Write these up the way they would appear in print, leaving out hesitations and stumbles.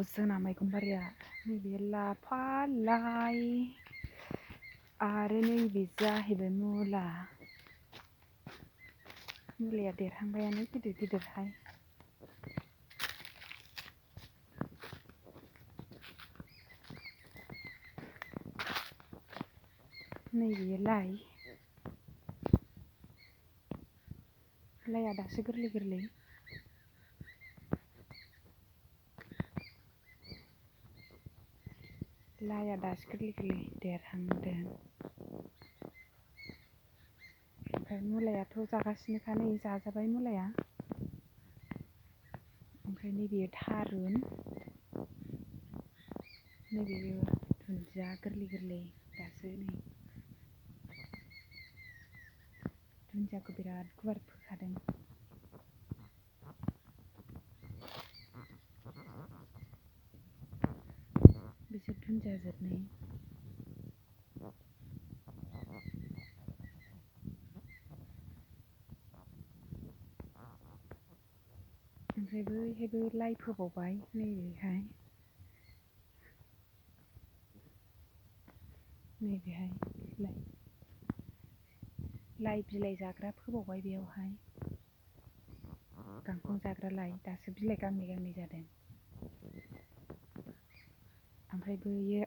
जोंना मैगं बारिया नैबे लाफा लाइ आरो नैबे जाहैबाय मुलाया देरहांबायानो गिदिर गिदिरहाय। नैबे लाइया दासो गोरलै गोरलै। लाइया दासो गोरलै गोरलै देरहांदों। ओमफ्राय मुलायाथ' जागासिनोखा नै जाजाबाय मुलाया। ओमफ्राय नैबे थारुन, नैबेयो दुन्दिया गोरलै गोरलै दासो नै। दुन्दियाखौ बिराद गुवार फोखादों। बिसोर दुन्दिया जोबनै। ओमफ्राय बैहायबो लाइ फोबावबाय नैबेहाय लाइ बिलाइ जाग्रा फोबावबाय बेयावहाय। गांखं जाग्रा लाइ दासो बिलाइ गांनै गांनै जादों। ओमफ्राय बैयो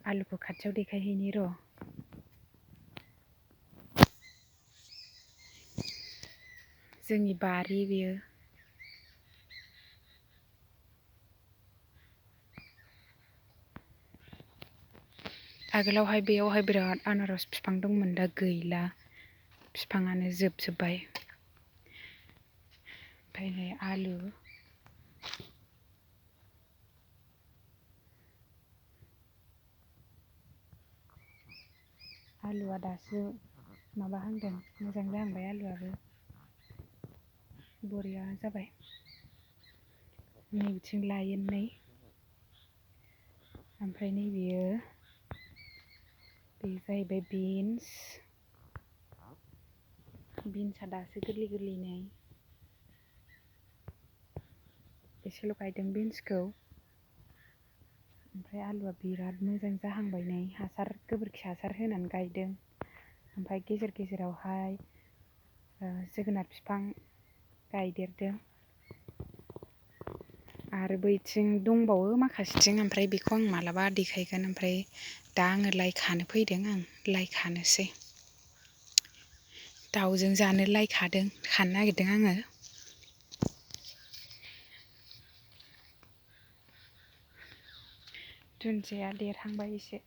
आलुखौ खाथियाव देखायहैनि र'। जोंनि बारि बेयो। आगोलावहाय बेयावहाय बिराद आनारस बिफां दंमोन, दा गैला बिफाङानो जोबजोब्बाय। ओमफ्राय नै आलुआ दासो माबाहांदों, मोजां जाहांबाय आलुआबो। बरिया जाबाय। नैबिथिं लायेननै। ओमफ्राय नैबेयो बे जाहैबाय बिन्सआ दासो गोरलै गोरलै नै। एसेल' गायदों बिन्सखौ। ओमफ्राय आलुआ बिराद मोजां जाहांबाय नै, गोबोरखि हासार होनानै गायदों। ओमफ्राय गेजेर गेजेरावहाय जोगोनार बिफां गायदेरदों। आरो बैथिं दंबावो माखासेथिं, ओमफ्राय बेखौ आं मालाबा देखायगोन। ओमफ्राय दा आङो लाइ खानो फैदों, लाइ खानोसै। दाउजों जानो लाइ खानो नागिरदों आङो। दुन्दिया देरहांबाय एसे।